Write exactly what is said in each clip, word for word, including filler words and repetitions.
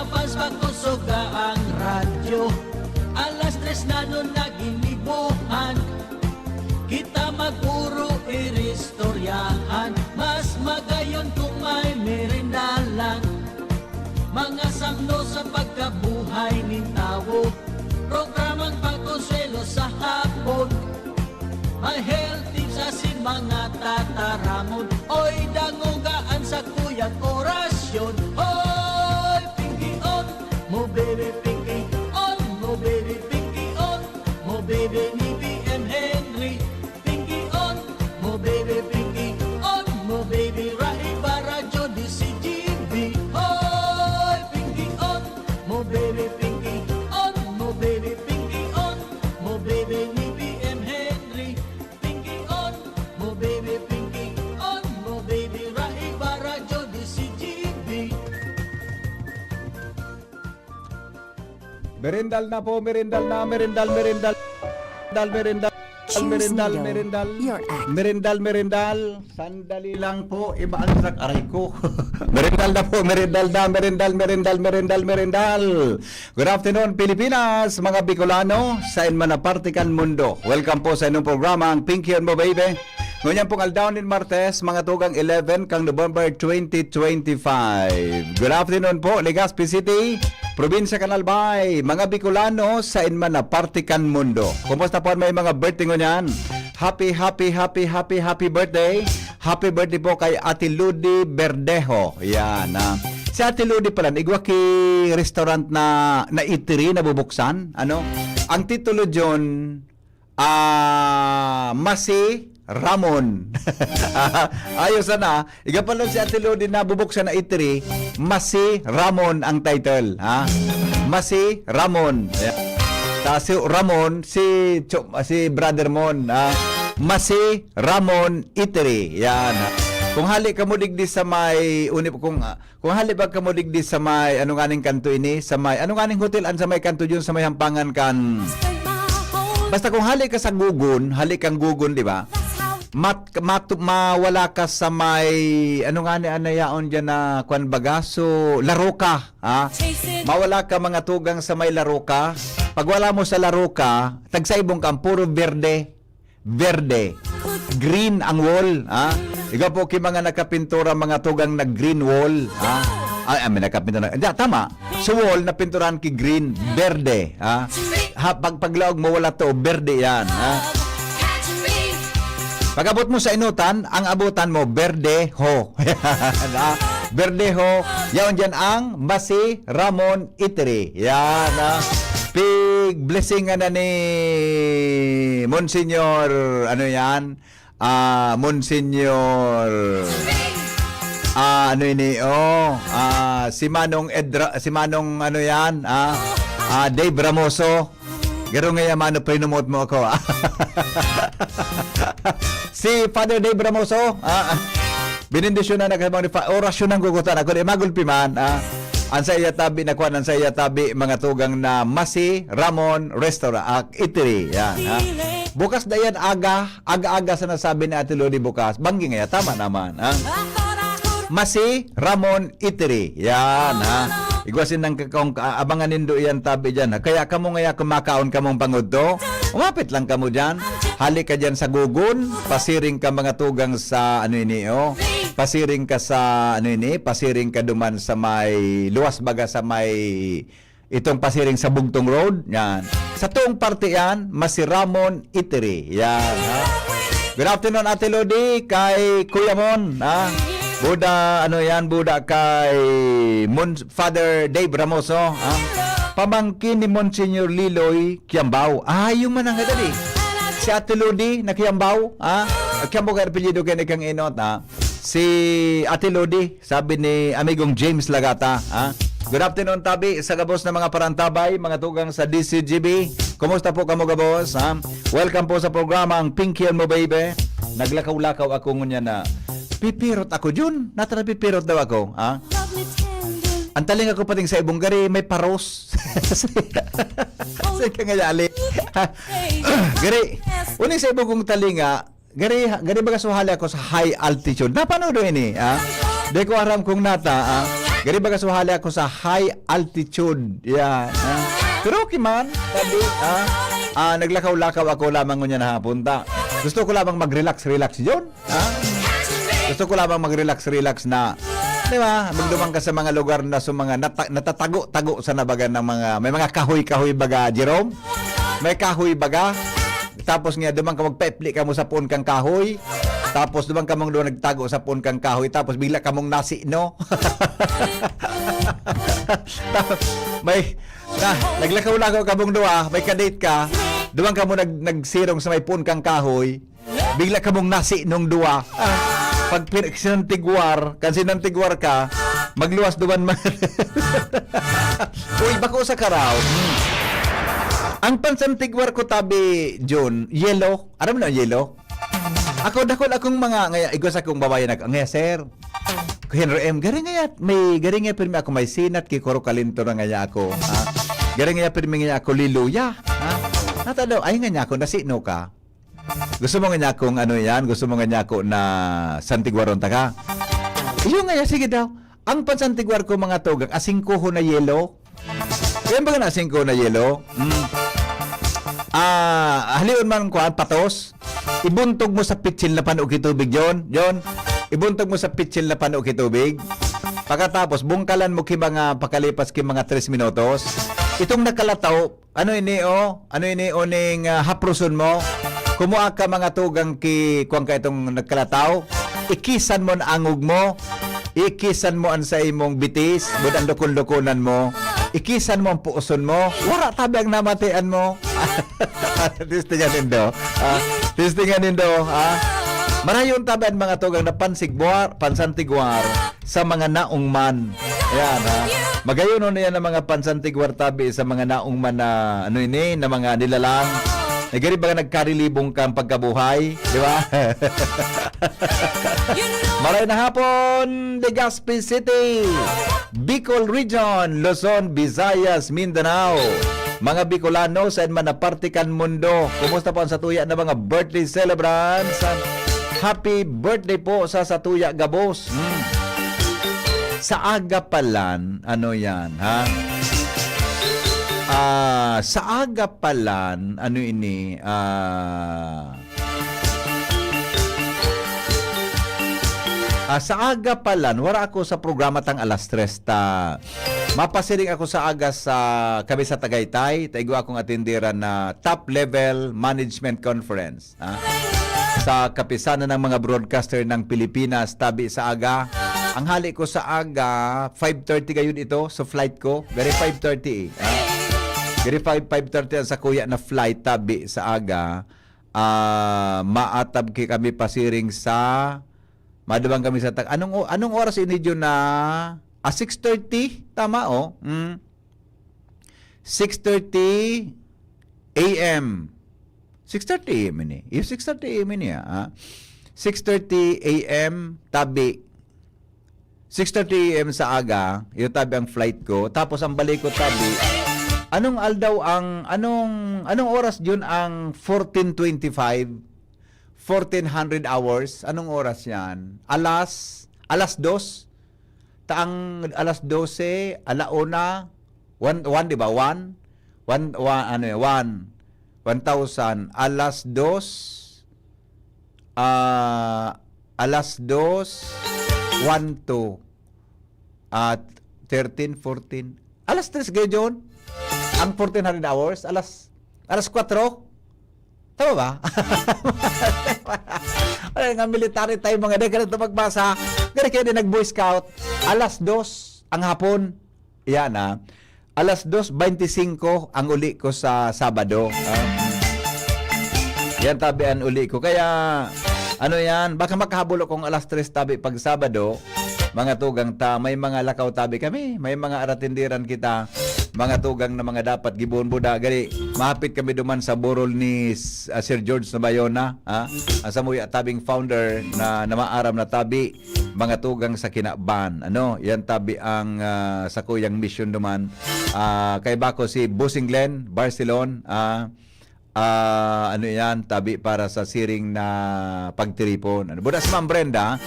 Fans pa ko suga ang radyo. Alas tres na nun naginibuhan. Kita magpuro iristoryahan. Mas magayon kung may merenda lang. Mga samno sa pagkabuhay nin tawo. Programang pagkonsuelo sa hapon. May health tips asin mga tataramon. Oy, dangogaan sa kuyang orasyon. Hoy, Pinky on, mo baby Pinky on, mo baby Pinky on, mo baby ni B M Henry. Pinky on, mo baby Pinky on, mo baby Rai Barajo di si G B. Hoy, Pinky on, mo baby Pinky on, mo baby Pinky on, mo baby ni B M Henry. Pinky on, mo baby Pinky on, mo baby Rai Barajo di si G B. Merendal na po, merendal na, merendal, merendal. Merendal, merendal, Choose merendal, Nido, merendal. Your act. Merendal, merendal. Sandali lang po, iba ang sak-, aray ko. Merendal na po, merendal na, merendal, merendal, merendal, merendal. Good afternoon, Pilipinas, mga Bicolano, sain man na parte kan mundo. Welcome po sa inyong programa, ang Pinky on Mo Baby. Ngunyan pong aldaw nin Martes, mga tugang eleven kang November twenty twenty-five. Good afternoon po, Legazpi City, Probinsya kan Albay, mga Bicolano, sain man na parte kan mundo. Kumusta po an may mga birthday ngunyan? Happy, happy, happy, happy, happy birthday. Happy birthday po kay Ate Ludi Verdejo. Yan, ah. Si Ate Ludi pala, igwa ki restaurant na, na eatery na bubuksan. Ano? Ang titulo dyan, ah, Masi Ramon. Ayos sana. Igwa pala si Ate Ludi na bubuksan na eatery, Masi Ramon ang title. Ha? Masi Ramon. Yan. Ta si Ramon, si Cho-, si Brother Mon. Ha? Masi Ramon Eatery. Yan. Kung hali kamo digdi sa may uni-, kung, ah, kung hali ba kamo digdi sa may, ano nganing kanto ini? Sa may, ano nganing hotel an sa may kanto yun, sa may hampangan kan, basta kung hali ka sa Gugon, hali kang Gugon, di ba? Mat-, matu-, mawala ka sa may, ano ngani an yaon dyan na, kwan baga? So, Laroca, ha? Mawala ka mga tugang sa may Laroca. Pag wala mo sa Laroca, tagsaibong ka, puro berde. Berde. Green ang wall, ha? Igwa po ki mga nakapintura, mga tugang na green wall, ha? Ay, ah, may nakapintura. Di, tama. Sa wall, napinturahan ki green, berde, ha? Ha, pag paglaog mo, wala to, berde yan, ha? Pag-abot mo sa inutan, ang abutan mo, berde ho. Ha? Berde ho. Yaon dyan ang Masi Ramon Eatery. Yan, ha? Big blessing na ni Monsignor, ano yan? Ah, Monsignor, ah, ano ini? Oh, ah, si Manong Edra, si Manong ano yan? Ah, ah, Dave Ramoso. Garo nga yan, mano, promote mo ako, ah. Si Father Dave Ramoso, ah, ah, benendisyonan na kayo, mga fa-, orasyon ang gugutan. Ako di magulpi man, ah. Ang sa iya tabi na kwan, ang sa iya tabi, mga tugang na Masi Ramon Restaurant, ah, Eatery. Yan, ha? Bukas na yan, aga, aga-aga sa nasabi ni Ate Lodi bukas. Banggi nga yan, tama naman, ha? Masi Ramon Eatery. Yan, ha? Igwasin ng kakong, ah, abangan nindo yan tabi dyan, ha? Kaya kamo nga ya, kumakaon kamong pangudto, umapit lang kamo dyan. Hali ka dyan sa Gugon, pasiring ka mga tugang sa, ano ini, oh? Pasiring ka sa, ano ini, pasiring ka duman sa may, luwas baga sa may, itong pasiring sa Bugtong Road, yan. Sa tuong parte yan, Masi Ramon Eatery. Yan, ha? Good afternoon, Ate Lodi, kay Kuya Mon, ha? Buda, ano yan, buda kay Mon-, Father Dave Ramoso, ha? Pamangkin ni Monsignor Liloy Kiambao. Ah, yung manang nga dali. Si Ate Lodi na Kiambao, ha? Kiambao kay apelyido kay ni Kang Inot, ha? Si Ate Lodi, sabi ni amigong James Lagata, ha? Good afternoon, tabi, sa gabos na mga parantabay, mga tugang sa D C G B. Kumusta po kamo, gabos, ha? Welcome po sa programa, ang Pinky on Mo Baby. Naglakaw-lakaw ako ngunyan na, pipirot ako, Jun. Nata na pipirot daw ako, ha? Ang talinga ko pating sa ibong gari, may paros. Sa kangayali. Gari, uning sa ibong kong talinga, gari, gari baga suhali ako sa high altitude. Napano do ini, ah? Di ko aram kung nata, ah. Gari baga suhali ako sa high altitude. Yan. Ah. Pero okay man. Sabi, ah, ah, naglakaw-lakaw ako lamang ngunyan na hapon. Ta. Gusto ko lamang mag-relax-relax yun. Ha? Gusto ko lamang mag-relax-relax na, di ba? Magdumang ka sa mga lugar na sa mga nata- natatago-tago sa nabagan ng mga, may mga kahoy-kahoy baga, Jerome? May kahoy baga? Tapos nga, dumang ka magpaipli ka mo sa puon kang kahoy. Tapos dumang ka mong doon nagtago sa puon kang kahoy. Tapos bigla ka mong nasi, no? May, na, naglakaw-lakaw ka mong duwa, may kadate ka. Dumang ka mo nag, nagsirong sa may puon kang kahoy. Bigla ka mong nasi nung duwa. Ah, pag pin- sinantigwar, kan sinantigwar ka, magluwas duman man. Uy, bako sa karaw. Hmm. Ang pansantigwar ko tabi, Jun, yellow. Aram mo na ang yellow? Ako, dakol akong mga, ngaya, igwa sa akong babae nag, ngaya, sir, Henry M, gari ngaya, may, gari ngaya, pirmi ako, may sinat, kikoro kalinto na ngaya ako. Ha? Gari ngaya, pirmi ngaya ako, liluya. Ha? Nata daw, ay ngaya ako, nasino ka? Gusto mo ngaya akong ano yan? Gusto mo ngaya ako na santigwaron ta ka? Iyo ngaya, sige daw. Ang pansantiguar ko, mga tugang, asingkuho na yelo. Kaya ba na asingkuho na yelo? Mm. Ah, halion man kuan, patos. Ibuntog mo sa pitsil na pano ki tubig, John. John, ibuntog mo sa pitsil na pano ki tubig. Pagkatapos, bungkalan mo ki mga pakalipas ki mga tres minutos. Itong nakalataw, ano ini, oh? Ano ini, uning, ah, haproson mo? Kumua ka mga tugang ki, kuwan ka itong nagkalataw. Ikisan mo an angog mo. Ikisan mo an sa imong bitis. Bud ang dukon-dukonan mo. Ikisan mo ang puoson mo. Wara tabi ang namatian mo. Testingan nindo. Ah, testingan nindo, ah. Marayon tabi ang mga tugang na pansigbuar, pansantiguar sa mga naong man. Ayan, ha? Magayon na yan ang mga pansantiguar tabi sa mga naong man na, ano ini, na mga nilalang. Nagari ba nagkarilibong kang pagkabuhay? Di ba? Maray na hapon, Legazpi City, Bicol Region, Luzon, Visayas, Mindanao. Mga Bicolano, saan man na parte kan mundo. Kumusta po ang satuya na mga birthday celebrants? Happy birthday po sa satuya gabos. Hmm. Sa aga palan, ano yan, ha? Ah, sa aga palan, ano ini, ah, ah, sa aga palan, wara ako sa programa tang alas tres ta. Mapasiring ako sa aga sa, kami sa Tagaytay, ta igwa akong atenderan na top level management conference. Ah, sa Kapisanan ng mga Broadcaster ng Pilipinas, tabi sa aga. Ang hali ko sa aga, five thirty gayon ito, so flight ko. Very five thirty eh. Ah, very five, five thirty ang sakuya na flight, tabi sa aga. Ah, maatab ki kami pasiring sa, madubang kami sa tag-, anong o-, anong oras ini dyan na, ah, six thirty? Tama, oh. Mm. Six thirty A M. Six thirty A M ini. Iyo, six thirty A M ini, ah. Six thirty A M, tabi. Six thirty A M sa aga, iyo tabi ang flight ko. Tapos ang balik ko tabi, anong aldaw ang, anong, anong oras yun ang fourteen twenty-five? Fourteen hundred hours? Anong oras yan? Alas, alas dos? Ta ang alas dose, ala una, one, one, di ba? One? One, one, ano yun? One. One thousand. Alas dos, ah, alas dos, one, two, at thirteen, fourteen. Alas tres gayon, John. Ang fourteen hundred hours, alas, alas kwatro. Tama ba? Ay, nga military tayo, mga dahil ka na ito magbasa. Gari kayo din nag-Boy Scout. Alas dos ang hapon. Yan, ah. Alas dos beintisinko ang uli ko sa Sabado. Ah. Yan, tabi ang uli ko. Kaya, ano yan, baka makahabol akong alas tres tabi pag Sabado. Mga tugang ta, may mga lakaw tabi kami, may mga aratindiran kita, mga tugang na mga dapat gibohon buda. Gali, mahapit kami duman sa burol ni S-, ah, Sir George Nabayona, ha? Ang samuya tabing founder na namaaram na tabi, mga tugang sa kinaban. Ano, yan tabi ang, ah, sakuyang misyon duman. Ah, kay bako si Bossing Glenn Barcelon, ah, Ah, ano yan, tabi para sa siring na pagtiripon. Ano, buda si Ma'am Brenda,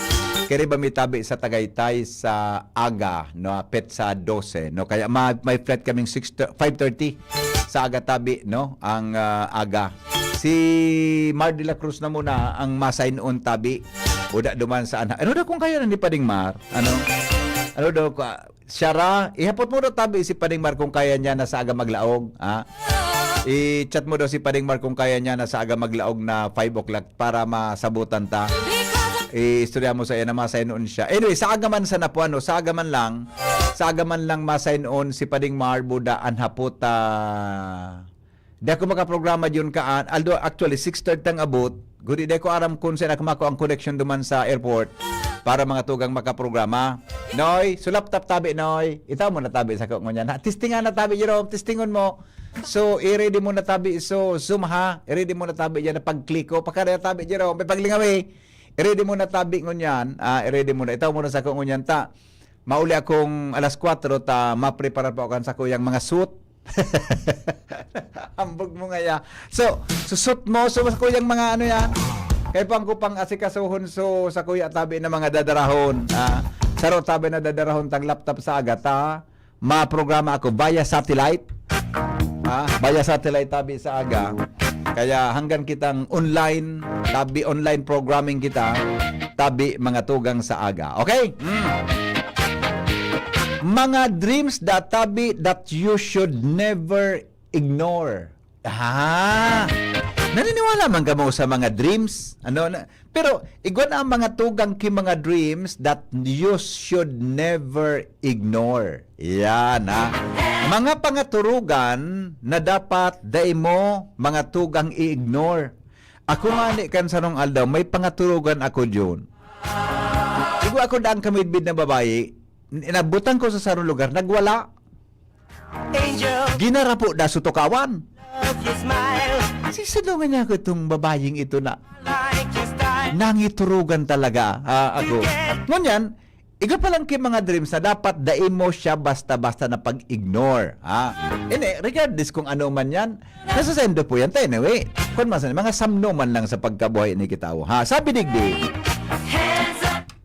kaya ba may tabi sa Tagaytay sa aga, no, petsa dose, no? Kaya ma-, may flight kaming six, five thirty sa aga tabi, no? Ang, ah, aga. Si Mar de la Cruz na muna ang masainon tabi. Buda duman sa ana-, ano daw kung kaya na ni Pading Mar? Ano? Ano daw ka? Siya ra, ihapot mo daw tabi si Pading Mar kung kaya niya na sa aga maglaog, ha? I-chat mo daw si Pading Mar kung kaya niya na sa aga maglaog na five o'clock para masabutan ta. Istorya mo sa iya na masainon siya. Anyway, sa aga man sa napuan, no? Sa aga man lang, sa aga man lang masainon si Pading Mar, buda an hapot, ah, di ako makaprograma diyon kaan. Although, actually, six thirty ang abot. Gudi, di ko aram kung saan ako mako ang connection duman sa airport para mga tugang makaprograma. Noy, sulap tap tabi, Noy. Itaw mo na tabi sa ko ngunyan, ha? Testingan na tabi, Jerome. Testingon mo. So, i-ready mo na tabi. So, Zoom, ha? I-ready mo na tabi diyan na pagkliko. Pakadaya tabi, Jerome. May paglingawi. I-ready mo na tabi ngunyan. Ah, i-ready mo na. Itaw mo na sa ko ngunyan, ta. Mauli akong alas kwatro, ta maprepara pa ako kan sa kuyang mga suit. Ambog mo ngaya. So, susot mo, so, sa kuyang mga ano yan. Kaya po ang kupang asikasuhon, so, sa kuya tabi na mga dadarahon. Ah, saro tabi na dadarahon tang laptop sa aga, ta maprograma ako via satellite. Ah, via satellite tabi sa aga. Kaya hanggang kitang online, tabi online programming kita, tabi mga tugang sa aga. Okay? Mm. Mga dreams da tabi that you should never ignore. Ah, naniniwala man kamo sa mga dreams? Ano na? Pero igwa na ang mga tugang ki mga dreams that you should never ignore. Yan, ha? Mga pangaturugan na dapat dai mo mga tugang i-ignore. Ako nga ni kan sarong aldaw, may pangaturugan ako diyon. Igwa ako daang kamidbid na babayi, inabutan ko sa sarong lugar, nagwala. Angel, ginarapo da sutukawan. Love your smile. Sisadungan niya ko itong babaying ito na like your style. Nangiturugan talaga, ah, ako. Ngunyan, iga pa lang kay mga dreams na dapat dai mo siya basta-basta na pag-ignore, ha? Ini, regardless kung ano man yan, nasasendo po yan. Tayo, anyway, kung mas, mga samno man lang sa pagkabuhay ni kitawo, ha? Sabi digdi,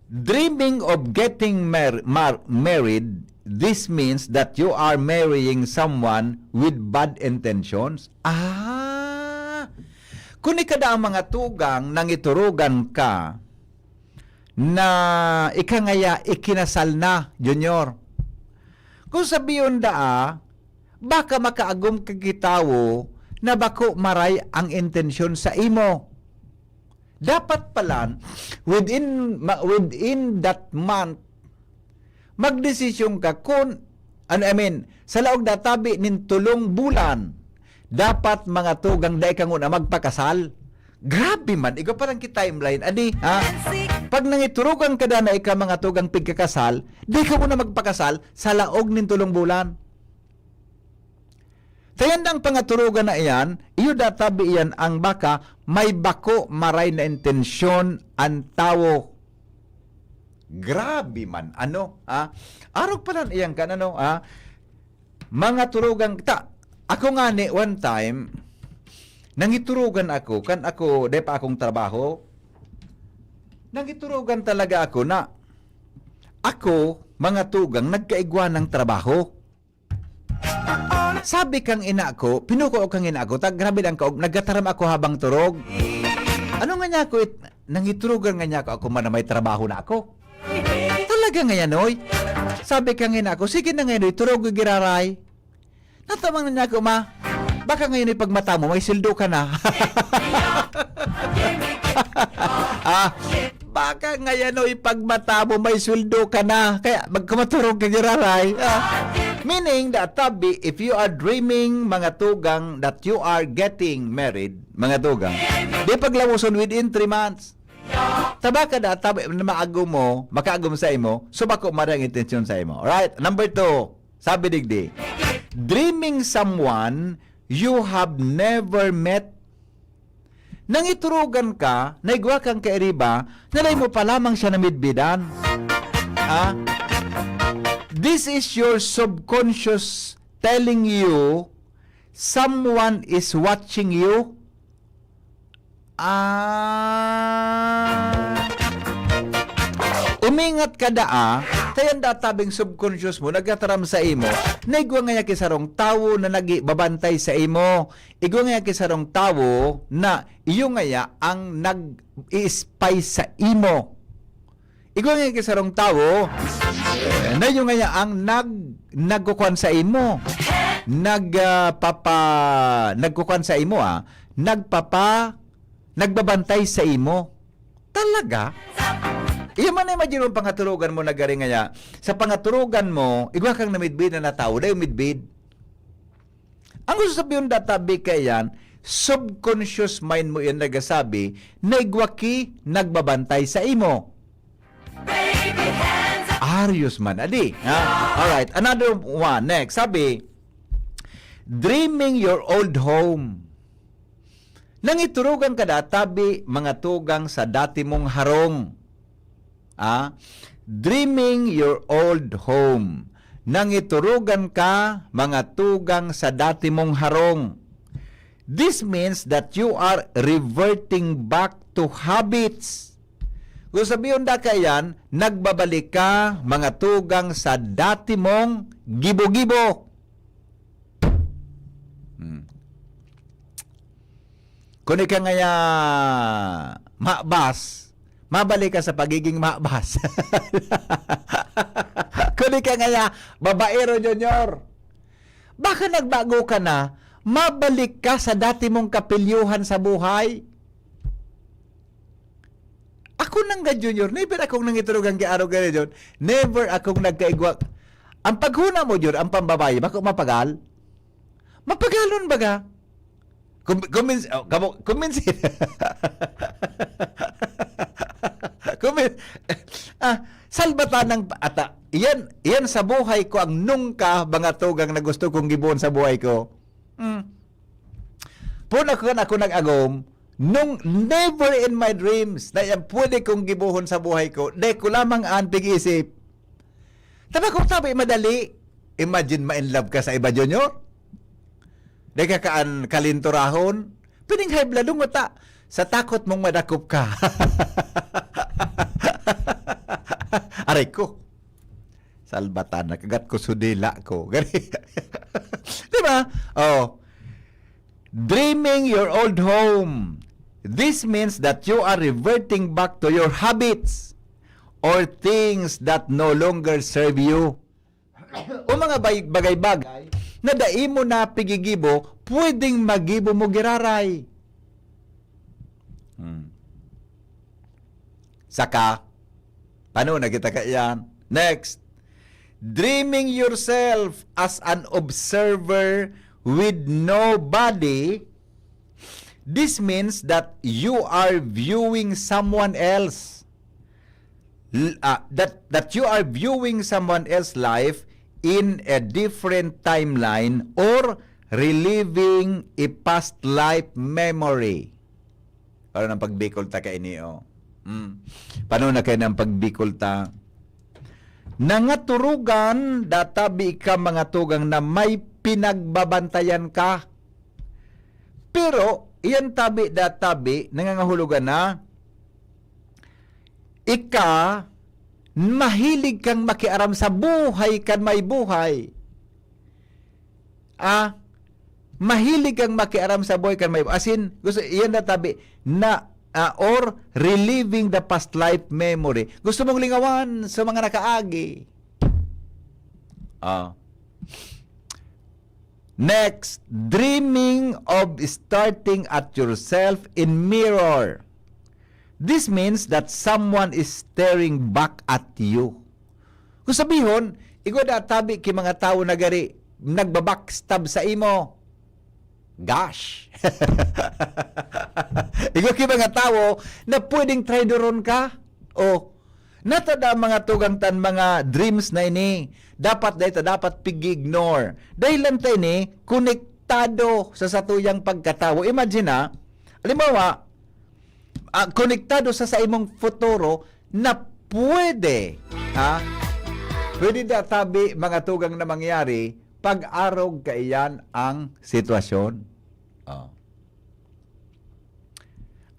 dreaming of getting mar-, mar-, married, this means that you are marrying someone with bad intentions. Ah! Kung ikada ang mga tugang, nangiturugan ka na ikangaya ikinasal na, Junior. Kung sabiyon daa, baka makaagom ka kitawo na bako maray ang intensyon sa imo. Dapat pala, within, ma-, within that month, magdesisyon ka kun, ano, I mean, sa laog na tabi nin tulong bulan, dapat mga tugang dai ka nguna magpakasal. Grabe man, igwa pa lang ki timeline, adi, ha? Pag nangiturugan ka na na ika mga tugang pigkakasal, dai ka nguna magpakasal sa laog nin tulong bulan. Kaya ang pangaturugan na iyan, iyo databi iyan ang baka may bako maray na intensyon ang tawo. Grabe man, ano, ah? Arog pa lang iyan kan, ano, ah? Mga turugan, ta, ako nga ni, one time, nangiturugan ako, kan ako, dai pa akong trabaho, nangiturugan talaga ako na, ako, mga tugang, nagkaigwa ng trabaho. Sabi kang ina ko, pinuko kang ina ko, ta grabe lang kaog, nagkataram ako habang turog. Ano nga niya ako, it-, nangiturugan nga niya ako, ako man na may trabaho na ako. Talaga nga yan, oy. Sabi kang ina ko, sige na ngayon, oy, turog, giraray. Natamang na niya ako, ma. Baka ngayon ay pagmata mo, may sweldo ka na. Ah, baka ngayon, oy, pagmata mo, may sweldo ka na. Kaya magkumaturog ka, giraray. Ah. Meaning that, tabi, if you are dreaming, mga tugang, that you are getting married, mga tugang, di paglawoson within three months. Tabaka da, tabi, na maagom mo, makaagom sa imo, so bako maray ang intensyon sa imo. Right? Number two, sabi digdi, dreaming someone you have never met. Nangiturugan ka, naigwa kang kairiba, na dai mo pa lamang siya namidbidan. Ah? This is your subconscious telling you, Someone is watching you. Ah. Umingat ka daa, tayan da tabing subconscious mo, nagtataram sa imo, na igwa ngaya ki sarong tawo na nagbabantay sa imo. Igwa ngaya ki sarong tawo na iyo ngaya ang nag-i-spy sa imo. Igwa ngaya ki sarong tawo, na iyo ngaya ang nag-, nagkukuan sa imo. Nag, ah, papa-, nagkukuan sa imo, ah. Nagpapa-, nagbabantay sa imo. Talaga? Iyo man na imagine mo pangaturugan mo na gari ngaya. Sa pangaturugan mo, igwa kang namidbid na natawo, dai midbid. Ang gusto sabihin da tabi kaiyan, subconscious mind mo yan nagasabi na igwa ki nagbabantay sa imo. Arios man, adi. Ha? Alright, another one. Next, sabi, dreaming your old home. Nangiturugan ka da tabi mga tugang sa dati mong harong. Ah, dreaming your old home. Nangiturugan ka mga tugang sa dati mong harong. This means that you are reverting back to habits. Kung sabihon da kaiyan, nagbabalik ka mga tugang sa dati mong gibo-gibo. Hmm. Kung ika ngaya mahabas, mabalik ka sa pagiging mahabas. Kung ika ngaya babaero, Junior, baka nagbago ka na, mabalik ka sa dati mong kapilyohan sa buhay. Ako nang ga, Junior, never akong nangiturugan ki Aro Gary John. Never akong nagkaigwa. Ang paghuna mo, Junior, ang pambabayi, bako mapagal? Mapagalon baga? Kum-, kuminsi-, oh, kamo, kuminsi-, kumin-, ah, salbatan ng ata. Iyan, iyan sa buhay ko ang nungka, mga tugang na gusto kong gibohon sa buhay ko. Hmm. Puna ko kan ako nag-agom, nung never in my dreams na yan pwede kong gibohon sa buhay ko, dai ko lamang an pig-isip. Tama kung sabi, madali. Imagine, ma-in love ka sa iba, Junior. Dai ka kaan kalinturahon. Pining high blood, dungot ta. Sa takot mong madakop ka. Aray ko. Salbatan, nakagat ko sudila ko. Gani. Di ba? Oh. Dreaming your old home. This means that you are reverting back to your habits or things that no longer serve you. O mga bay-, bagay-bagay na dai mo na pigigibo, pwedeng magibo mo giraray. Hmm. Saka, paano na kita kaiyan? Next, dreaming yourself as an observer with no body. This means that you are viewing someone else. L-, ah, that, that you are viewing someone else's life in a different timeline or reliving a past life memory. Ano nang pagbikol ta kaini, oh? Mm. Paano na kayo ng pagbikol ta? Nangaturugan da tabi ka mga tugang na may pinagbabantayan ka. Pero, iyan tabi da tabi, nangangahulugan na ika, mahilig kang makiaram sa buhay kan may buhay. Ah, mahilig kang makiaram sa buhay kan may, as in, gusto, iyan na tabi, na, ah, or reliving the past life memory. Gusto mong lingawan sa mga nakaagi. Ah. Next, dreaming of starting at yourself in mirror. This means that someone is staring back at you. Kung sabihon, igwa da tabi ki mga tawo na gari nagbabackstab sa imo. Gosh! Igwa ki mga tawo na pwedeng traidoron ka. O, natada mga tugang tan mga dreams na ini. Dapat dai ta dapat pigi-ignore. Dahil lang ta ini, konektado sa satuyang pagkatawo. Imagine, ha, halimbawa, ah, konektado sa, sa imong futuro na pwede, ha? Pwede da tabi, mga tugang, na mangyari, Pag-arog kaiyan ang sitwasyon. Oh.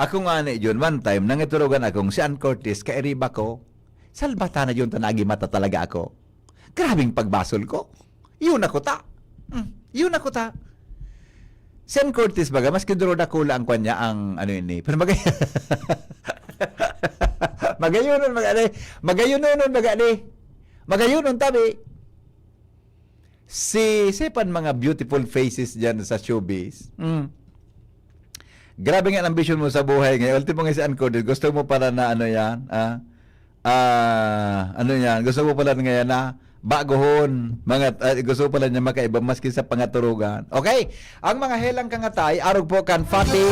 Ako nga ni Jun, one time, nangitulogan akong si Ann Curtis, kairiba ko. Salbata na yun, ta nagimata talaga ako. Grabing pagbasol ko. Yun ako ta. Mm, yun ako ta. Si Ann Curtis baga, maski duro dakula ang kwan niya, ang ano yun eh. Pero magay... Magayunon, magani. Magayunon, magani. Magayunon, tabi. Si, si pan mga beautiful faces dyan sa showbiz. Mm. Grabe nga ang ambisyon mo sa buhay ngayon. Ultimo nga si Ann Curtis, gusto mo pala na ano yan, ah? Ah, ano yan? Gusto mo pala ngayon na baguhon, mga, ah, gusto mo pala niya makaiba maski sa pangaturugan. Okay? Ang mga helang kangatay, arog po kan fatty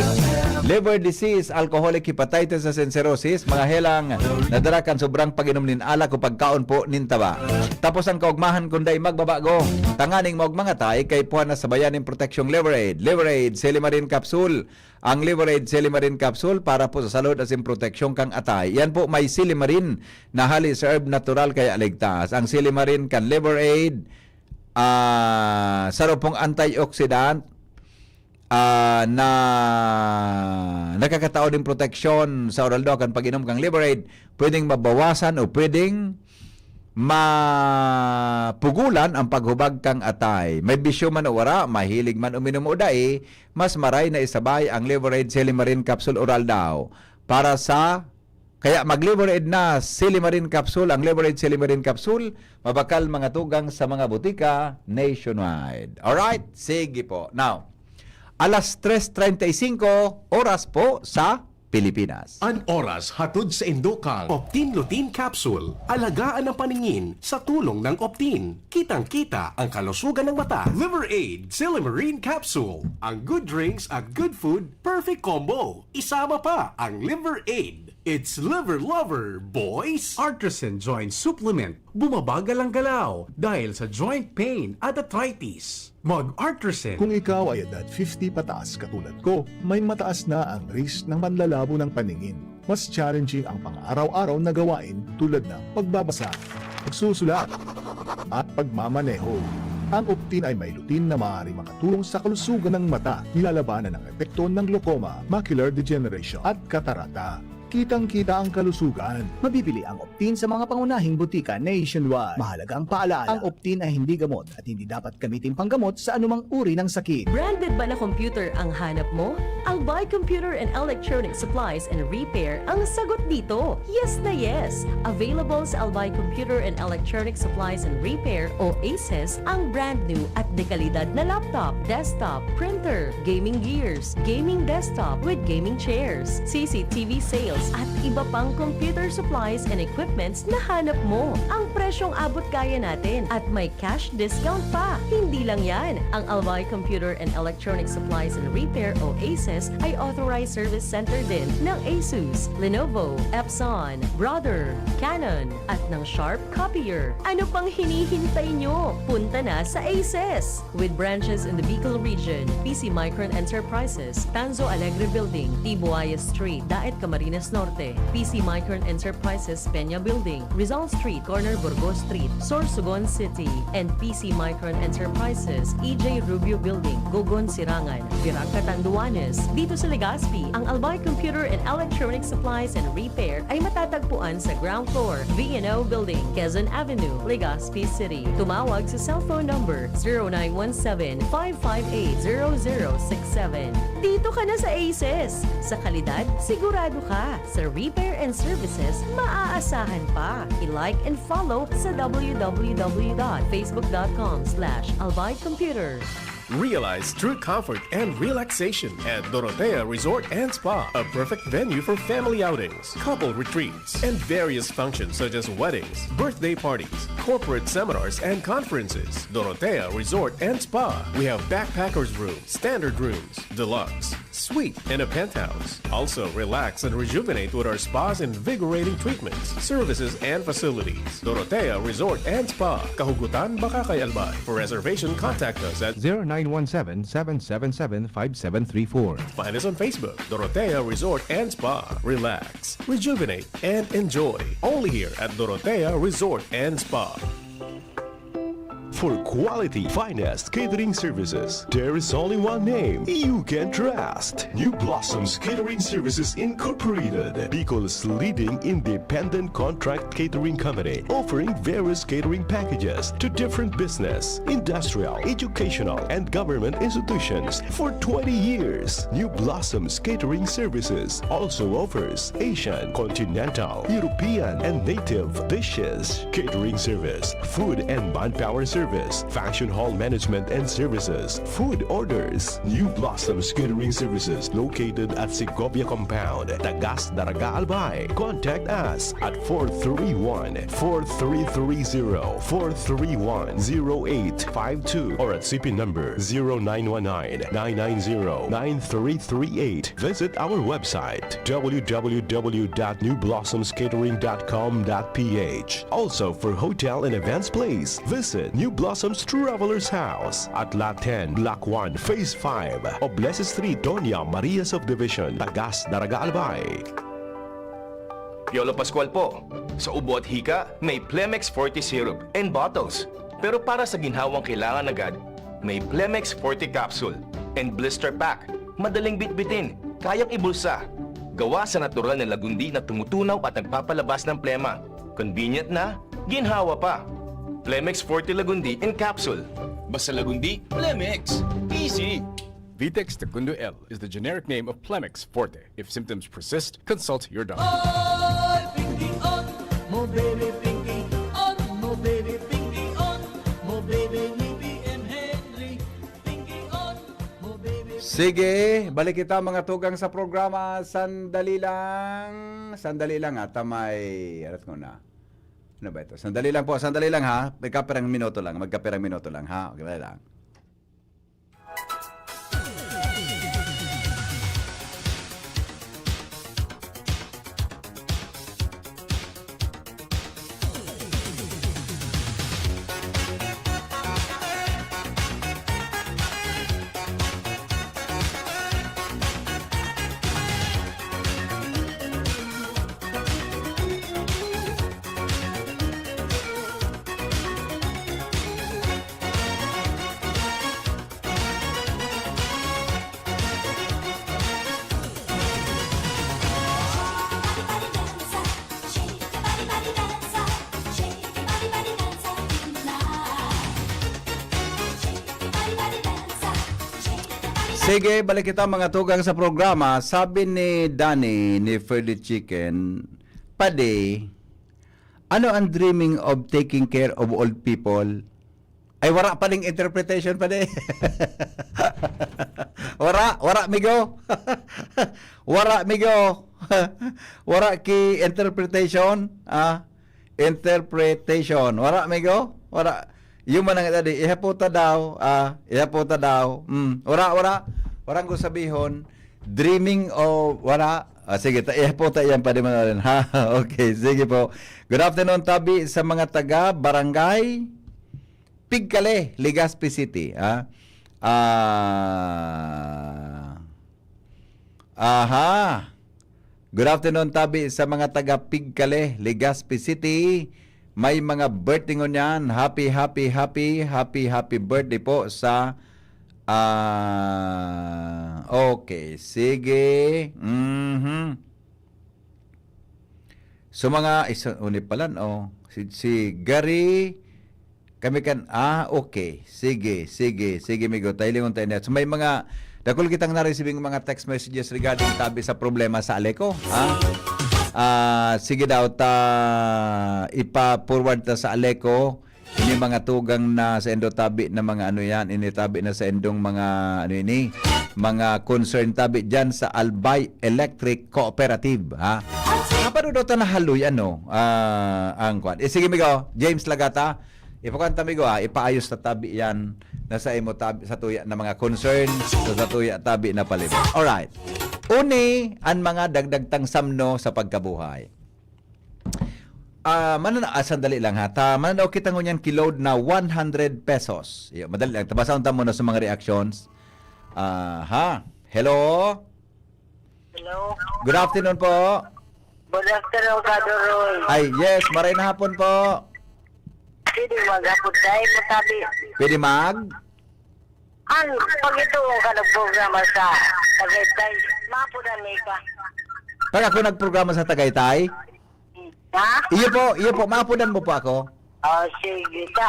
liver disease, alcoholic hepatitis at cirrhosis, mga helang nadara kan sobrang pag-inom nin alak o pagkaon po nin taba. Tapos ang kaugmahan kun dai magbabago, tanganing maog mangatay, kaipuhan na sabayan nin proteksyong Liver Aid. Liver Aid, Silimarin Capsule. Ang Liver Aid, Silimarin Capsule para po sa salud asin proteksyon kang atay. Yan po may silimarin na hali sa herb natural kaya ligtas. Ang silimarin kan Liver Aid, ah, saro pong antioxidant, ah, na nakakatao din proteksyon sa oral daw kan pag-inom kang Liver Aid. Pwedeng mabawasan o pwedeng mapugulan ang paghubag kan atay. May bisyo man o wara, mahilig man uminom o dai, mas maray na isabay ang Liver Aid Silimarin Capsule Oral daw. Para sa, kaya mag-Liver Aid na, Silimarin Capsule, ang Liver Aid Silimarin Capsule, mabakal mga tugang sa mga butika nationwide. Alright? Sige po. Now, alas tres treinta y cinco, oras po sa Pilipinas. An oras hatod sa indo kan Optin Lutein Capsule. Alagaan ang paningin sa tulong ng Optin. Kitang-kita ang kalusugan ng mata. Liver Aid Silimarin Capsule. Ang good drinks at good food, perfect combo. Isama pa ang Liver Aid. It's Liver Lover, boys! Artisan Joint Supplement. Bumabagal ang galaw dahil sa joint pain at arthritis. Mag-Artisan. Kung ikaw ay edad fifty pataas katulad ko, may mataas na ang risk ng panlalabo ng paningin. Mas challenging ang pang-araw-araw na gawain tulad ng pagbabasa, pagsusulat, at pagmamaneho. Ang Optin ay may lutein na maaaring makatulong sa kalusugan ng mata, nilalabanan ang epekto ng glaucoma, macular degeneration, at katarata. Kitang-kita ang kalusugan. Mabibili ang Optin sa mga pangunahing butika nationwide. Mahalaga ang paalala. Ang Optin ay hindi gamot at hindi dapat gamitin panggamot sa anumang uri ng sakit. Branded ba na computer ang hanap mo? Albay Computer and Electronic Supplies and Repair ang sagot dito. Yes na yes! Available sa Albay Computer and Electronic Supplies and Repair o ACES ang brand new at dekalidad na laptop, desktop, printer, gaming gears, gaming desktop with gaming chairs, C C T V sales at iba pang computer supplies and equipments na hanap mo. Ang presyong abot kaya natin at may cash discount pa. Hindi lang yan, ang Albay Computer and Electronic Supplies and Repair o ACES ay authorized service center din ng Asus, Lenovo, Epson, Brother, Canon, at ng Sharp Copier. Ano pang hinihintay nyo? Punta na sa ACES! With branches in the Bicol region, P C Micron Enterprises, Tanzo Alegre Building, Tibuaya Street, Daet, Camarines Norte, P C Micron Enterprises, Peña Building, Rizal Street, corner Burgos Street, Sorsogon City, and P C Micron Enterprises, E J Rubio Building, Gogon, Sirangan, Virac, Catanduanes. Dito sa Legazpi, ang Albay Computer and Electronic Supplies and Repair ay matatagpuan sa ground floor, V and O Building, Quezon Avenue, Legazpi City. Tumawag sa cellphone number zero nine one seven, five five eight, zero zero six seven. Dito ka na sa ACES! Sa kalidad, sigurado ka. Sa repair and services, maaasahan pa. I-like and follow sa w w w dot facebook dot com slash albay computer. Realize true comfort and relaxation at Dorotea Resort and Spa, a perfect venue for family outings, couple retreats, and various functions such as weddings, birthday parties, corporate seminars, and conferences. Dorotea Resort and Spa. We have backpackers room, standard rooms, deluxe, suite, and a penthouse. Also, relax and rejuvenate with our spa's invigorating treatments, services, and facilities. Dorotea Resort and Spa, Kahugutan, Bacacay, Albay. For reservation, contact us at zero nine one seven, seven seven seven, five seven three four. Find us on Facebook, Dorotea Resort and Spa. Relax, rejuvenate, and enjoy. Only here at Dorotea Resort and Spa. For quality, finest catering services, there is only one name you can trust. New Blossoms Catering Services Incorporated, Bicol's leading independent contract catering company, offering various catering packages to different business, industrial, educational, and government institutions for twenty years. New Blossoms Catering Services also offers Asian, continental, European, and native dishes, catering service, food and manpower service, function hall management and services, food orders. New Blossoms Catering Services located at Segovia Compound, Tagas, Daraga, Albay. Contact us at four three one, four three three zero, four three one, zero eight five two or at C P number zero nine one nine, nine nine zero, nine three three eight. Visit our website, w w w dot new blossoms catering dot com dot p h. Also, for hotel and events place, visit New Blossoms Travelers House at Lot ten, Block one, Phase five, Oblese Street, Doña Maria Subdivision, Tagas, Daraga, Albay. Piolo Pascual po. Sa ubo at hika, may Plemex Forte Syrup and bottles. Pero para sa ginhawang kailangan agad, may Plemex Forte Capsule and Blister Pack. Madaling bitbitin, kayang ibulsa. Gawa sa natural na lagundi na tumutunaw at nagpapalabas ng plema. Convenient na, ginhawa pa. Plemex Forte Lagundi in Capsule. Basta Lagundi, Plemex. Easy! Vitex Tecundo L is the generic name of Plemex Forte. If symptoms persist, consult your doctor. Oy, pingging on mo, baby, pingging on mo, baby, pingging on mo, baby, ni B M Henry. Pingging on mo, baby. Sige, balik kita, mga tugang, sa programa. Sandali lang. Sandali lang, ha. Tamay, arat ko na. Ano ba ito? Sandali lang po, sandali lang, ha. Magkapirang minuto lang, magkapirang minuto lang, ha. Okay, dali lang. Sige, balik kita, mga tugang, sa programa. Sabi ni Danny, ni Ferdy Chicken, "Padi, ano ang dreaming of taking care of old people?" Ay, wara pa ning interpretation, padi. Wara, wara, migo. Wara, migo. Wara ki interpretation, ah. Interpretation. Wara, migo. Wara. Yung man ang tadi, ihapota daw, ah, ihapota daw. Mm, wara, wara. Warang ko sabihon. Dreaming of, wara. Ah, sige, ta, ihapota yan, padi man rin. Ha? Okay, sige po. Good afternoon, tabi sa mga taga Barangay Pigkale, Legazpi City, ah. Ah, aha. Good afternoon, tabi sa mga taga Pigkale, Legazpi City. May mga birthday ngunyan. Happy, happy, happy, happy, happy birthday po sa, ah, okay, sige. Mhm. So, mga iso-, uni palan, oh. Si, si Gary, kami kan, ah, okay. Sige, sige, sige, migo. Tailingon tayo na. So, may mga, dakul kitang na-receiving mga text messages regarding tabi sa problema sa Aleco, ha? Ah, sige daw, ta, ipa-forward ta sa Aleco. Ini mga tugang na sa indo tabi na mga ano yan, ini tabi na sa indong mga ano ini, mga concern tabi dyan sa Albay Electric Cooperative, ha? Kapano daw ta nahaloy, ano, ah, ang kwan? Eh, sige, migo, James Lagata, ipakwan ta, migo, ah, ipaayos ta tabi yan na sa imo tabi, sa tuya na mga concern, sa, sa tuya tabi na palibot. Alright. Uni, ang mga dagdag tang samno sa pagkabuhay. Ah, manana-, ah, sandali lang ha. Ta, mananaw kita ngunyan ki load na one hundred pesos. Iyo, madali lang. Tabasahon ta muna sa mga reactions. Ah, ha? Hello? Hello? Good afternoon po. Good afternoon, Brother Roy. Ay, yes. Maray na hapon po. Pwede maghapod tayo, matabi. Pwede mag? An, pag ito ka nagprograma sa Tagaytay, mapunan mi ka. Pag ako nagprograma sa Tagaytay? Ha? Iyo po, iyo po, mapunan mo po ako. Oh, sige. Sa,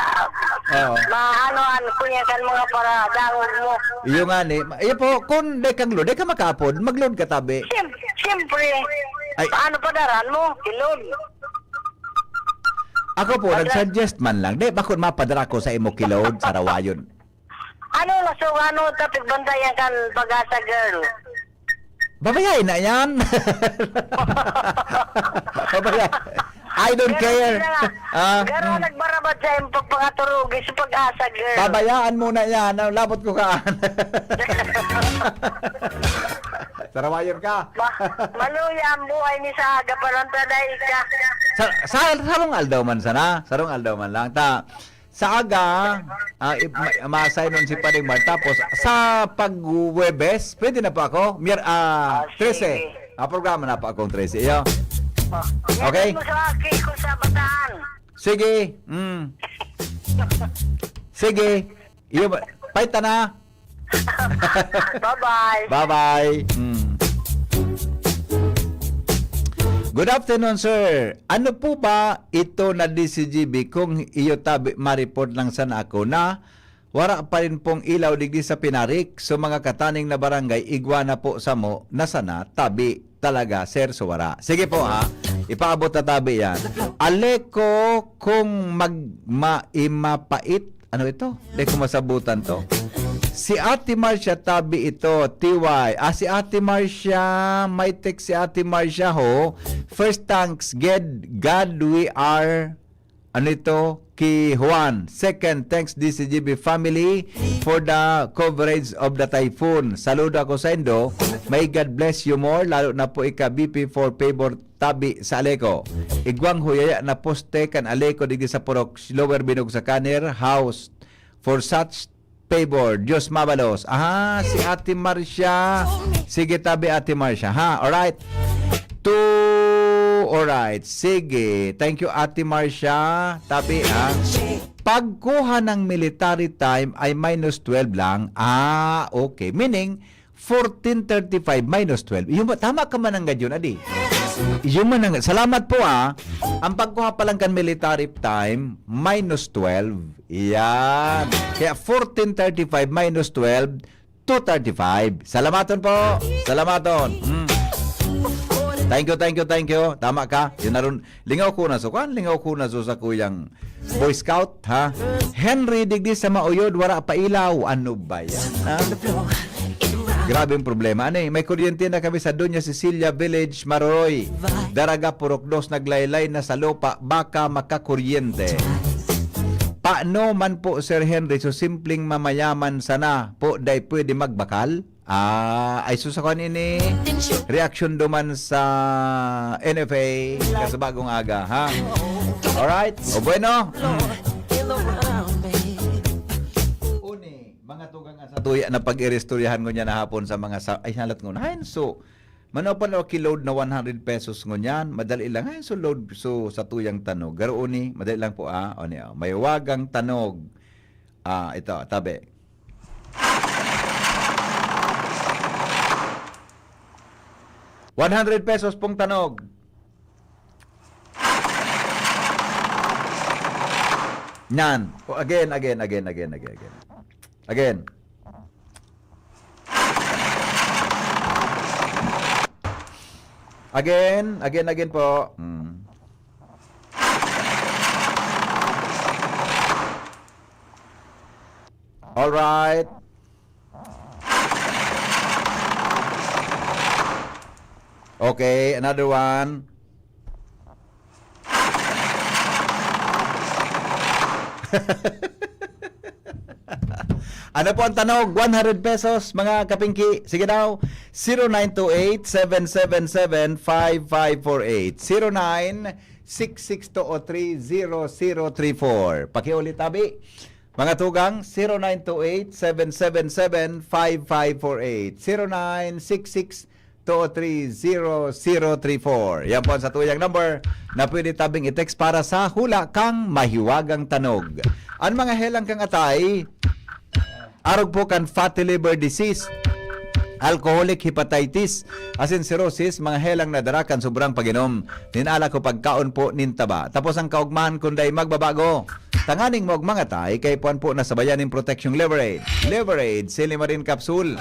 Oo. Maano, ano, kunya kan mga para dangog mo. Iyo nga ni. Ma-, iyo po, kung di kang load, di ka makaapod, mag-load ka tabi. Siyem-, siyempre. Ay. Paano padaran mo? Ilod. Ako po, Padaran. Nag-suggest man lang. Di, bakit mapadara ko sa imo ki-load, sa Rawayon? Ano, laso, ano, tapig bantayan kan Pag-asa Girl? Babayae na yan. Babayae. I don't Pero care. Sila, Ah, pero mm. Nagbarabad sa iyong pagpangaturugi sa Pag-asa Girl. Babayaan mo na yan. Ang labot ko kaan. Sarawayon ka. Ma-, maluya ang buhay ni sa aga pa lang taday ka. Sa, sa, sarong aldaw man sana. Sarong aldaw man lang. Ta, Sa aga, ah, i-, ma-, ma-assign nun si Paring Mar. Tapos, sa pag-Huwebes, pwede na po ako? Mier-, ah, Ah, trese. Sige. Ah, programa na po akong trese. Iyo. Ah, Okay? Yan mo sa akin kung sa bataan. Sige. Mm. Sige. Iyo ba? Paita na. Bye-bye. Bye-bye. Mm. Good afternoon, sir. Ano po ba ito na D C G B kung iyo tabi ma-report lang sana ako na wara pa rin pong ilaw digdi sa Pinarik? So, mga kataning na barangay, igwa na po samo na sana tabi talaga, sir, so wara. Sige po, ha. Ipaabot na tabi yan. Aleko kung mag-, ma-, imapait. Ano ito? Di ko masabutan to. Si Ate Marcia tabi ito, T Y. Ah, si Ate Marcia, may text si Ate Marcia ho. First, thanks, Ged, God, we are, ano ito? Ki Juan. Second, thanks, D C G B family, for the coverage of the typhoon. Saludo ako sa indo. May God bless you more, lalo na po ika B P for favor tabi sa Aleco. Igwang huyaya na poste kan Aleco digdi sa Purok, Lower Binugsacaner, house for such favor. Dios mabalos. Aha, si Ate Marcia. Sige, tabi, Ate Marcia, ha? Alright. Two, alright. Sige. Thank you, Ate Marcia. Tabi, ha? Pagkuha ng military time ay minus twelve lang. Ah, okay. Meaning, fourteen thirty-five minus twelve. Yung ba, tama ka man ang gadyon, adi? Yung man ang, salamat po, ah. Ang pagkuha pa lang kan military time, minus twelve. Yan. Kaya fourteen thirty-five minus twelve, two thirty-five. Salamaton po. Salamaton. Mm. Thank you, thank you, thank you. Tama ka. Yun na rin. Lingaw ko na so, kwan? Lingaw ko na so sa kuyang Boy Scout, ha? Henry, digdi sa Mauyod, wara pa ilaw. Ano ba yan, ha? Grabe yung problema. Ano eh, may kuryente na kami sa Doña Cecilia Village, Maroroy. Daraga, Purok Dos, naglaylay na sa lupa, baka makakuryente. Paano man po, Sir Henry? So, simpleng mamayaman sana po, dai pwede magbakal? Ah, ay sus, ako ini reaksyon duman sa N F A sa Bagong Aga, ha? Alright? O bueno. Uni, mga tugang sa tuya na pag-iristoryahan ko niya na hapon sa mga sa-, ay, halat ko na. Hain so, mano pa na ki-load na one hundred pesos ngunyan, madali lang. Hain so load so sa tuyang tanog. Garo uni, madali lang po, ah. O niya, may wagang tanog. Ah, ito, tabi. One hundred pesos pong tanog. Yan. O, again, again, again, again, again, again. Again. Again, again, again po. Hmm. Alright. Okay, another one. Ano po ang tanog? One hundred pesos, mga kapingki. Sige daw, zero nine two eight, seven seven seven, five five four eight. Zero nine six six two o three zero zero three four. Pakiulit, tabi. Mga tugang, zero nine two eight, seven seven seven, five five four eight, zero nine six six two three zero zero three four. Yan po ang satuyang number na pwede tabing i-text para sa hula kang mahiwagang tanog. Ang mga helang kang atay, arog po kan fatty liver disease, alcoholic hepatitis, asin cirrhosis, mga helang na dara kan sobrang pag-inom nin alak o pagkaon po nin taba. Tapos ang kaugmahan kun dai magbabago, tanganing maog mga atay, kaipuhan po na sabayan nin proteksyong Liver Aid. Liver Aid, Silimarin Capsule.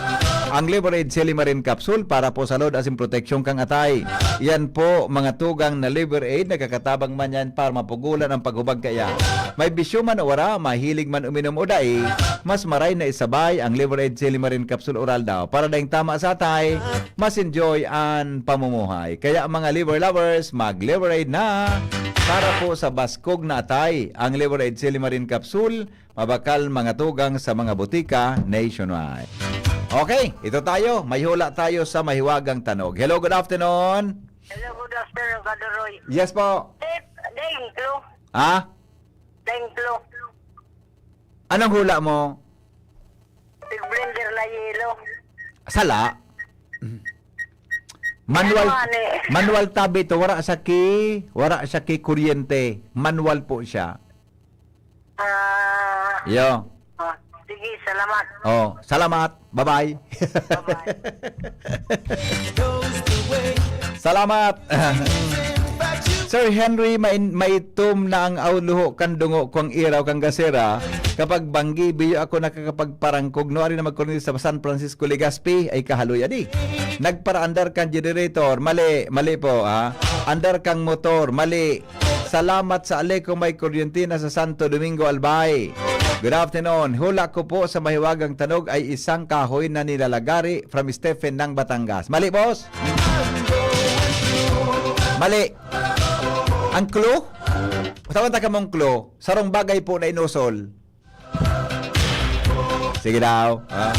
Ang Liver Aid, Silimarin Capsule para po sa load asin proteksyon kang atay. Yan po, mga tugang na Liver Aid, nakakatabang man yan para mapugulan ang paghubag kaya. May bisyo man o wara, mahilig man uminom o dai, mas maray na isabay ang Liver Aid, Silimarin Capsule Oral daw. Para daing tama sa atay, mas enjoy an pamumuhay. Kaya mga liver lovers, mag-Liver Aid na para po sa baskog na atay. Ang Liver Aid Silimarin Capsule, mabakal mga tugang sa mga botika nationwide. Okay, ito tayo. May hula tayo sa mahiwagang tanog. Hello, good afternoon. Hello, good afternoon, Kadoroy. Yes po. Eh, daing clue. Ha? Daing clue. Anong hula mo? Pig-blender na yelo. Sala. Manual, Ano, ani? Manual tabi to, wala sa ki, wala sa ki kuryente. Manual po siya. Ah, Yo. Ah, sige, salamat. Oh, salamat. Bye-bye. Bye-bye. Salamat. Sir Henry, main-, maitom na ang aw-, luho kan dungo kong iraw kang gasera. Kapag banggi, biyo ako nakakapagparangkog. No, ari na magkornil sa San Francisco, Legazpi, ay kahaloy, adi. Nagparaandar kang generator. Mali, mali po, ha? Andar kang motor. Mali. Salamat sa Aleco may kuryente na sa Santo Domingo, Albay. Good afternoon. Hula ko po sa mahiwagang tanog ay isang kahoy na nilalagari from Stephen ng Batangas. Mali, boss? Mali. Ang clue? Tawag ta kamong clue. Sarong bagay po na inusol. Sige daw. Ah.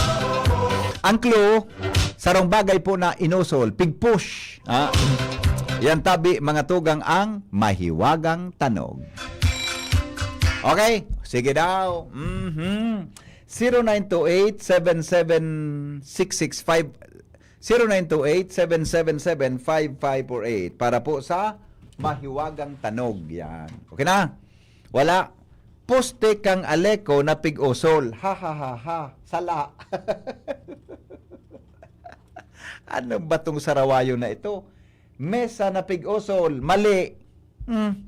Ang clue, sarong bagay po na inusol, pigpush. Ah. Yan tabi, mga tugang, ang mahiwagang tanog. Okay? Sige daw. Mhm. Zero nine two eight, seven seven six six five, zero nine two eight, seven seven seven, five five four eight. Para po sa mahiwagang tanog. Yan. Okay na? Wala. Poste kang Aleco na pig-usol. Ha, ha, ha, ha. Sala. Ano ba tong sarawayo na ito? Mesa na pig-usol. Mali. Hmm.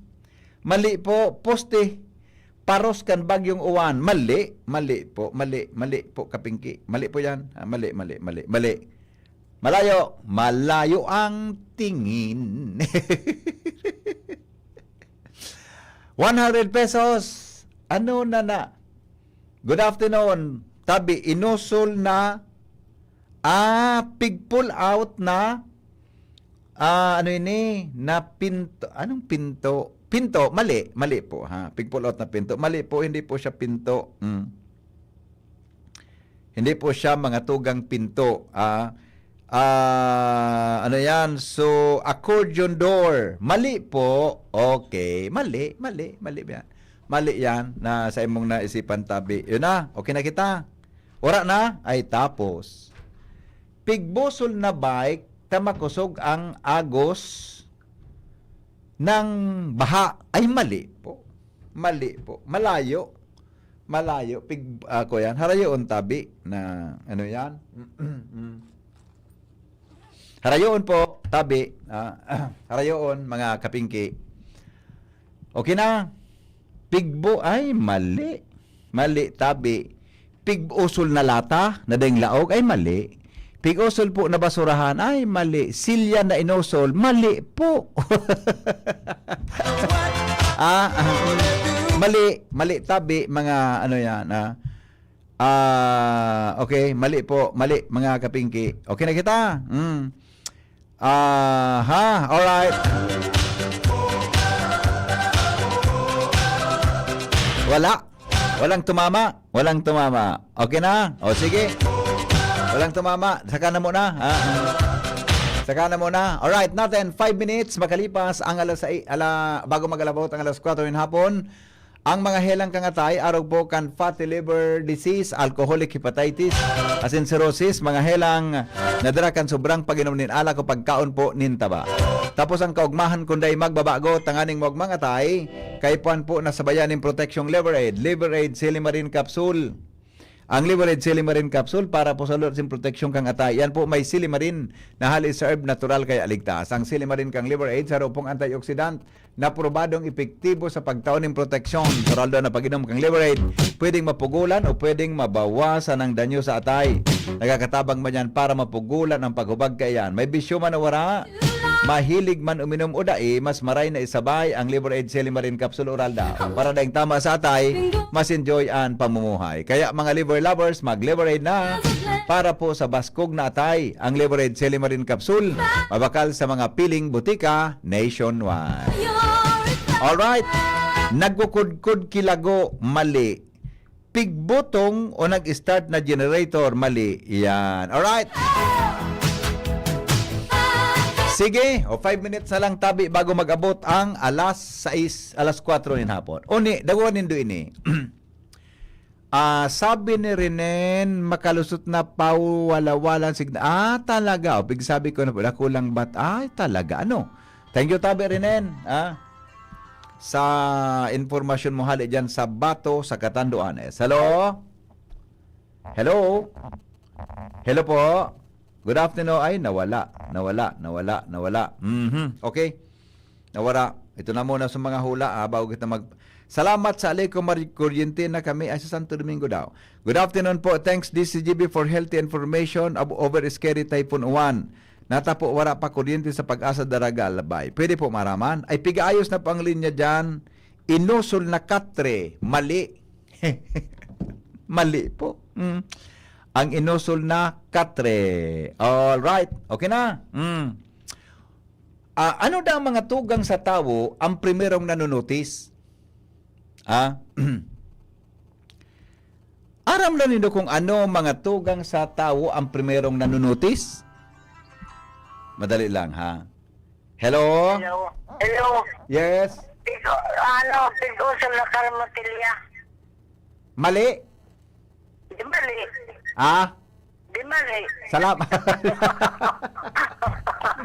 Mali po. Poste. Paros kan bagyong uwan. Mali. Mali po. Mali. Mali po, Kapingki. Mali po yan. Ah, mali, mali, mali, mali. Malayo. Malayo ang tingin. One hundred pesos. Ano na na? Good afternoon. Tabi, inusol na, ah, pig-pull out na, ah, ano ini? Na pinto. Anong pinto? Pinto. Mali. Mali po, ha? Pig-pull out na pinto. Mali po, hindi po siya pinto. Mm. Hindi po siya mga tugang pinto, ah. Ah, ano yan? So, accordion door. Mali po. Okay. Mali, mali, mali yan. Mali yan na sa imong naisipan, tabi. Yun na. Okay na kita. Wala na? Ay, tapos. Pigbusol na bike, ta makosog ang agos ng baha. Ay, mali po. Mali po. Malayo. Malayo. Pig-, ako yan. Harayoon tabi na ano yan. Mm. Harayoon po, tabi. Ah, harayoon, mga kapingki. Okay na. Pigbo, ay, mali. Mali, tabi. Pig-usol na lata, na daing laog, ay, mali. Pig-usol po na basurahan, ay, mali. Silya na inusol, mali po. Ah, ah, mali, mali, tabi, mga ano yan, ah. Ah, okay, mali po, mali, mga kapingki. Okay na kita? Mm. Aha, alright. Wala. Walang tumama. Walang tumama. Okay na? O, sige. Walang tumama. Saka na muna. Ah, ah. Saka na muna. Alright, natin, five minutes makalipas ang alas sais, ala, bago mag-alabot ang alas kwatro ng hapon. Ang mga helang kan atay, arog po kan fatty liver disease, alcoholic hepatitis, asin cirrhosis, mga helang nadara kan sobrang pag-inom nin alak o pagkaon po nin taba. Tapos ang kaugmahan kun dai magbabago, tanganing maugmang atay, kaipuhan po na sabayan nin proteksyong Liver Aid, Liver Aid Silimarin Capsule. Ang Liver Aid Silimarin Capsule para po sa lulot sin proteksyon kang atay. Yan po may silimarin na hali sa herb natural kaya ligtas. Ang silimarin kang Liver Aid, saro pong antioxidant na probadong epektibo sa pagtao nin proteksyon. Sa raldo na pag-inom kang Liver Aid, pwedeng mapugulan o pwedeng mabawasan ang danyo sa atay. Nagkakatabang man yan para mapugulan ang paghubag kaiyan. May bisyo man o wara, mahilig man uminom o dai, mas maray na isabay ang Liver Aid Silimarin Capsule Oral Daw. Para daing tama sa atay, mas enjoy an pamumuhay. Kaya mga liver lovers, mag-Liver Aid na para po sa baskog na atay. Ang Liver Aid Silimarin Capsule, mabakal sa mga piling butika nationwide. Alright, nagkukudkod kilago, mali. Pigbutong o nag-start na generator, mali. Yan. Alright. Sige, o five minutes na lang tabi bago mag-abot ang alas sais, alas kwatro nin hapon. Uni, dagwa nindo ini. Ah, sabi ni Renen, makalusot na pawala-walang signa-, ah, talaga. O, pigsabi ko na po, dakulang bat-, ay, talaga. Ano? Thank you, tabi, Renen. Ah, sa informasyon mo hali dyan sa Bato, sa Catanduanes. Hello? Hello? Hello po? Good afternoon. Ay, nawala. Nawala, nawala, nawala. Mhm. Okay. Nawara. Ito na muna sa mga hula, ah, bago kita mag-, Salamat sa Aleco, Mar-, kuryente na kami. Ay, sa Santo Domingo daw. Good afternoon po. Thanks, D C G B, for healthy information ab-, over scary Typhoon Uwan. Natapo, wara pa kuryente sa Pag-asa, Daraga, Albay. Pwede po maraman? Ay, pigaayos na po ang linya dyan. Inosol na katre. Mali. Mali po. Mm. Ang inosol na katre. All right. Okay na. Mm. Ah, ano daw mga tugang sa tawo ang primerong nanunotis? Ah? Aram na nindo kung ano mga tugang sa tawo ang primerong nanunotis? Madali lang, ha? Hello? Hello. Hello. Yes? Pigo, ano, pigo sa Lakar Matilya. Mali? Di mali. Ah? Di mali. Salam-,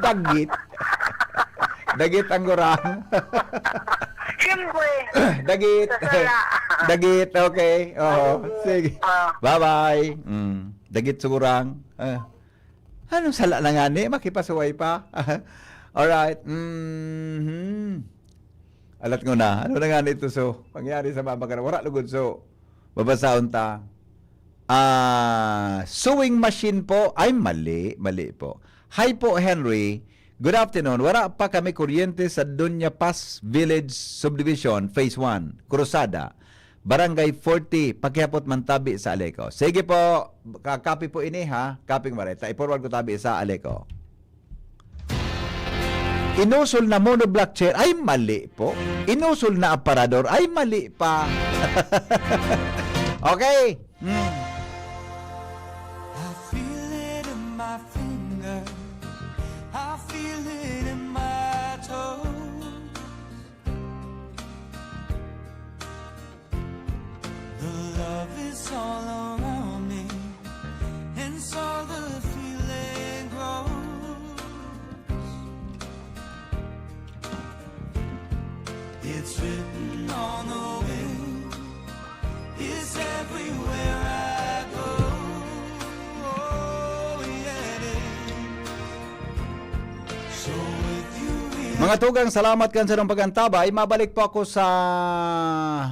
Dagit. Dagit ang gurang. Siyempre. Dagit. Sa sala. Dagit, okay. Oo, sige. Ah. Bye-bye. Mm. Dagit sa gurang. Ah. Anong sala na nga ni? Makipasuway pa. Alright. Mhm. Alat ko na. Ano na nga nito, so? Pangyari sa mabakal. Wala lugod, so. Babasahon ta. Ah, sewing machine po. Ay, mali. Mali po. Hi po, Henry. Good afternoon. Wala pa kami kuryente sa Dunya Paz Village Subdivision, Phase one, Cruzada, Barangay forty. Pakihapot man tabi sa Aleco. Sige po, ka-, copy po ini, ha? Copy ko, Mareta. I-forward ko tabi sa Aleco. Inosol na monoblock chair. Ay, mali po. Inosol na aparador. Ay, mali pa. Okay. Hmm. I feel it in my finger. I feel it in my toes. The love is all around me, and so the feeling grows. It's written on the wind. It's everywhere I go. Oh, yeah, it is. So with you, Mga tugang, salamat kan sarong pag-antabay. Mabalik po ako sa,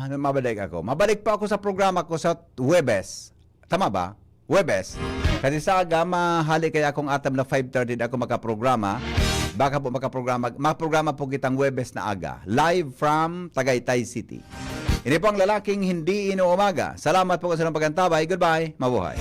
ano, mabalik ako. Mabalik po ako sa programa ko sa Huwebes. Tama ba? Huwebes. Kasi sa aga, mahali kaya akong atam na five thirty na ako makaprograma. Baka po makaprograma, maprograma po kitang Huwebes na aga. Live from Tagaytay City. Ini po ang lalaking hindi inuumaga. Salamat po sa inyong pag-antabay. Goodbye. Mabuhay.